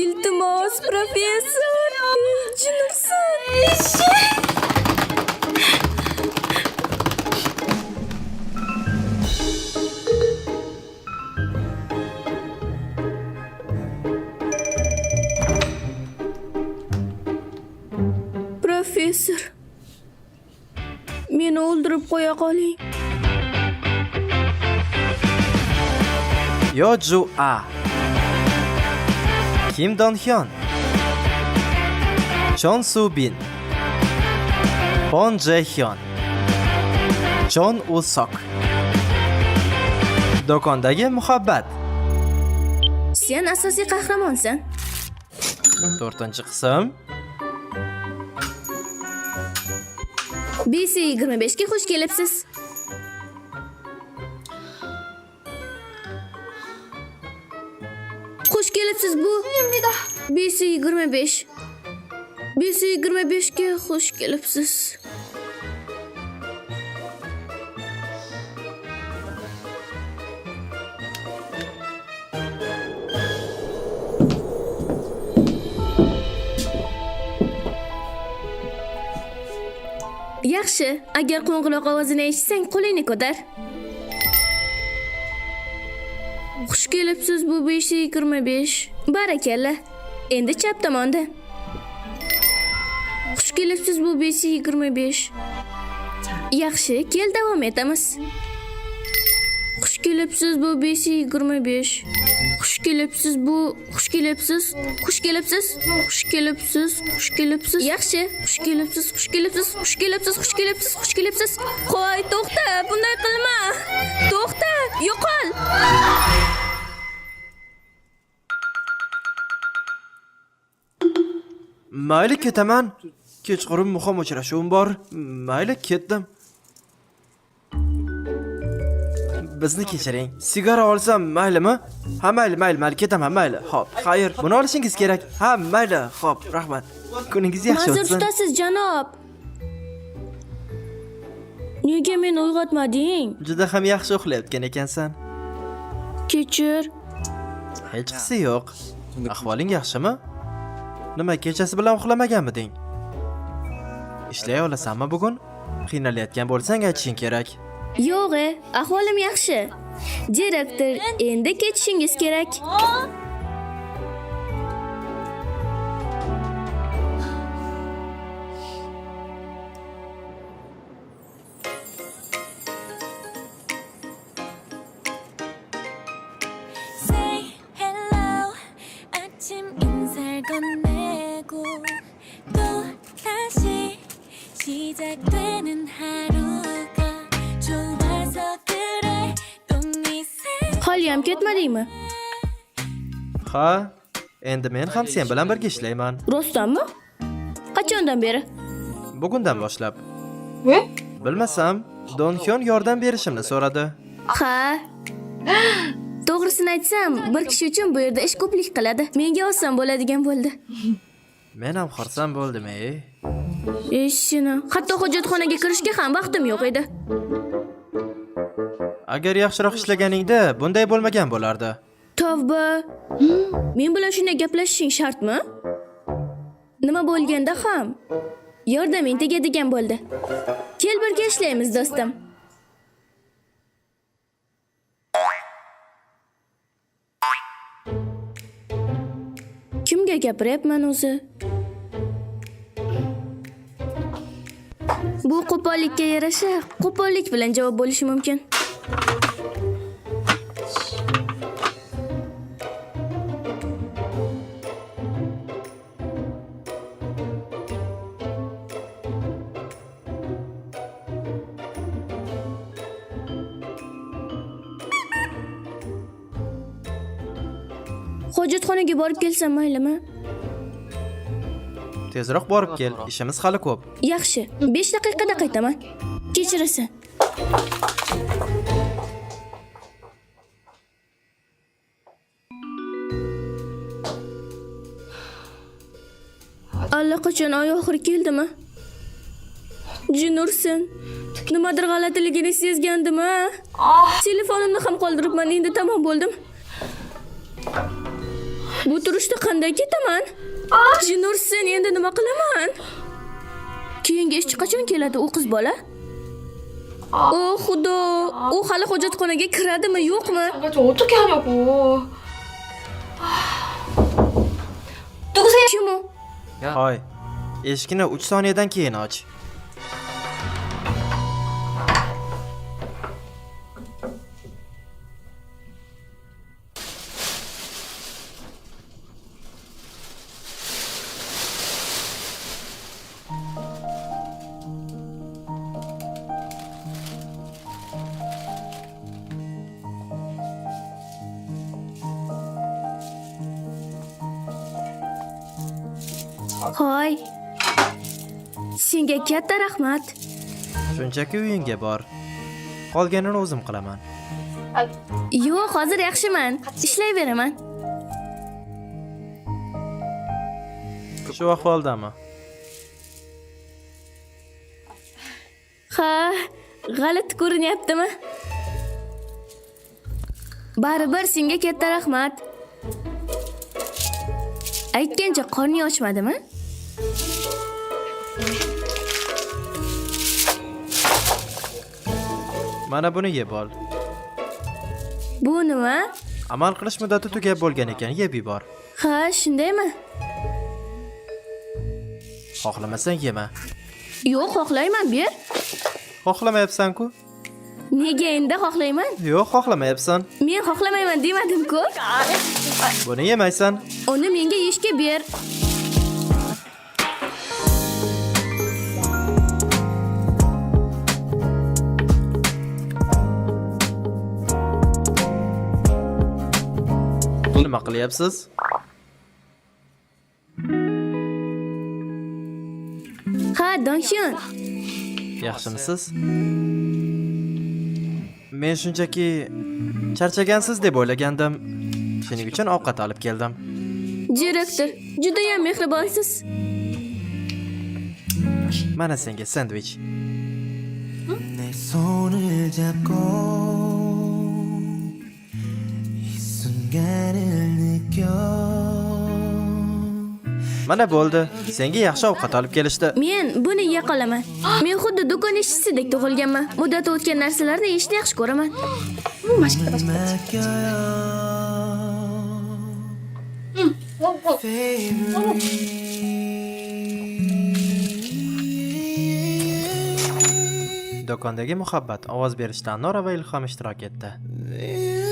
Iltimos, professor. Jin ursin. Professor. Meni o'ldirib qo'ya qoling. Yo Ju A, Kim Don Hyun, Chon Soo Bin, Pon Jae Hyun, Chon U Sok. Do'kondagi muhabbat. Sen asosiy qahramonsan. To'rtinchi qism. BC25 ga xush kelibsiz. Xush kelibsiz, bu BC25. BC25 ga xush kelibsiz. Yaxshi, agar qo'ng'iroq ovozini eshitsang, qo'lingni ko'tar. Xush kelibsiz, bu 525. Barakalla. Endi chap tomonda. Xush kelibsiz, bu 525. Yaxshi, kel davom etamiz. Xush kelibsiz, bu 525. Xush kelibsiz, bu xush kelibsiz, xush kelibsiz, xush kelibsiz, xush kelibsiz. Yaxshi, xush kelibsiz, xush kelibsiz, xush kelibsiz, xush kelibsiz, xush kelibsiz. Qo'y, to'xta, bunday qilma. To'xta, yo'qol. Mayli, ketaman. Kechqurun muhim uchrashuvim bor. Mayli, ketdim. Bizni kechiring. Sigara olsam maylimi? Ha, mayli, mayli, mayli, ketaman, mayli. Xo'p, xayr. Buni olishingiz kerak. Ha, mayli. Xo'p, rahmat. Kuningiz yaxshi Ma'zur o'tsin. tutasiz, janob. Nega meni uyg'otmading? Juda ham yaxshi uxlayotgan ekansan. Kechir. Hechqisi yo'q. Ahvoling yaxshimi? Nima, kechasi bilan uxlamaganmiding? Ishlay olasanmi bugun? Qiynalayotgan bo'lsang aytishing kerak. Yo'q, ahvolim yaxshi. Direktor, endi ketishingiz kerak. Say hello 아침 인사를 건네고 또 다시 시작되는 하루가 좋아서 그래 또네 Haliyam ketmadingmi? Ha, endi men ham sen bilan birga ishlayman. Rostdanmi? Qachondan beri? Bugundan boshlab. Bilmasam, Don Hyun yordam berishimni so'radi. Ha. To'g'risini aytsam, bir kishi uchun bu yerda ish ko'plik qiladi. Menga oson bo'ladigan bo'ldi. Men ham xursand bo'ldim, ey. Eshini, hatto hojatxonaga kirishga ham vaqtim yo'q edi. Agar yaxshiroq ishlaganingda bunday bo'lmagan bo'lardi. Tavba. Men bilan shunday gaplashishing shartmi? Nima bo'lganda ham yordaming tegadigan bo'ldi. Kel birga ishlaymiz, do'stim. Kimga gapiryapman o'zi? Bu qo'pollikka yarasha qo'pollik bilan javob bo'lishi mumkin. Hojatxonaga borib kelsam maylimi? Tezroq borib kel, ishimiz hali ko'p. Yaxshi, 5 daqiqada qaytaman. Kechirasan. Allaqachon oy oxiri keldimi? Jin ursin. Nimadir g'alatiligini sezgandim, a? Telefonimni ham qoldiribman, endi tamom bo'ldim. Bu turishda qanday ketaman? Jin ursin, endi nima qilaman? Keyingi ishchi qachon keladi u qiz bola? O xudo, u hali hojatxonaga kiradimi, yo'qmi? 내가 저 어떻게 하냐고. 누구세요? Kim u? Hoy. Eshikni 3 soniyadan keyin och. Hoy. Senga katta rahmat. Shunchaki uyingga bor. Qolganini o'zim qilaman. Yo'q, hozir yaxshiman. Ishlayveraman. Shu ahvoldami? Ha, g'alati ko'rinyaptimi? Baribir senga katta rahmat. Aytgancha qorning ochmadimi? Mana buni yeb ol. Bu nima? Amal qilish muddati tugab bo'lgan ekan, yeb yubor. Ha, shundaymi? Xohlamasang yema. Yo'q, xohlayman, ber. Xohlamayapsan-ku? Nega endi xohlayman? Yo'q, xohlamayapsan. Men xohlamayman demadim-ku. Buni yemaysan. Uni menga yeyishga ber. Nima qilyapsiz? Ha, Donghyun. Yaxshimisiz? Men shunchaki charchagansiz deb o'ylagandim. Shuning uchun ovqat olib keldim. Direktor, judayam mehribonsiz. Mana senga sendvich. 내 손을 잡고 이 순간을 느껴 Mana bo'ldi. Senga yaxshi ovqat olib kelishdi. Men buni yeya qolaman. Men xuddi do'kon ishchisidek tug'ilganman. Muddati o'tgan narsalarni yeyishni yaxshi ko'raman. 맛있겠다, 맛있겠다. 맡겨요 Favorite Do'kondagi muhabbat ovoz berishda Nora va Ilhom ishtirok etdi. Favorite.